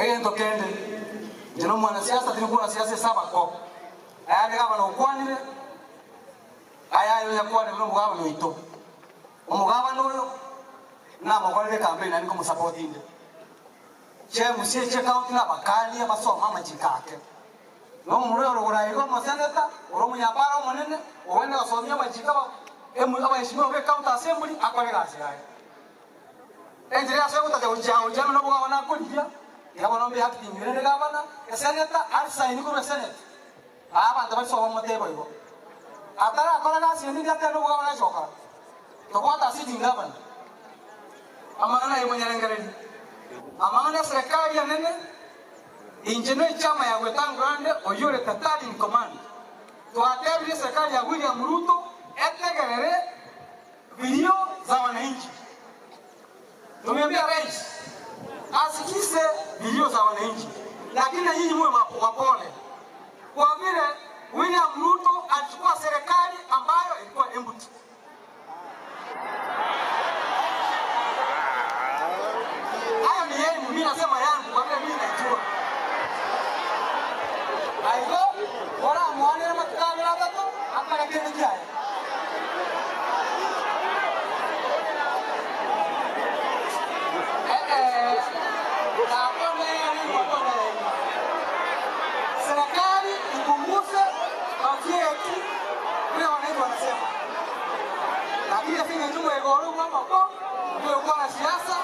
Egento kende, inche nomwanasiasa tindi gokwana siasa ase abako. Aya nigo abana okwanire, aya aye oyakwanire nomogabana oito. Omogabana oyo namokorere ekampeini naende nkomosapoti inde. Chiaemusia echie county na abakani abasome amachiko ake. Na omomura oyo rogoro aiga omoseneta ore omonyapara omonene ogende gosomia amachiko abaeshimiwa be county assembly akore egasi yaye. Enchera ase ogotacha gochia gochia ime nobogabana akorigia, iga bono mbe acting rende gavana, eseneta arisaini korwa esenate. Aa abanto baria sobo motebe boigo. Atarakora gasi ende ndiatebe nobogabana ache gokora. Tobwate a sitting governor. Amang'ana aye monyarengereria. Amang'ana eserekari enene, inche ne echama ya Wetangula oyio ore the third in command. Twatebirie eserekari ya William Ruto etegerere Vilio za wananchi. Tumeambia rais asikize vilio za wananchi, lakini na nyinyi muwe wapole, kwa vile William Ruto alichukua serikali ambayo ilikuwa empty. Hayo ni yenu, mimi nasema yangu kwa vile mimi naijua. Aigo oramwanere amatuko abere atato akore kende kiaye. Serikali ipunguze mavyeti vile wananchi wanasema, lakini ase eng'encho omwega ore bw'amako, toyokwana siasa.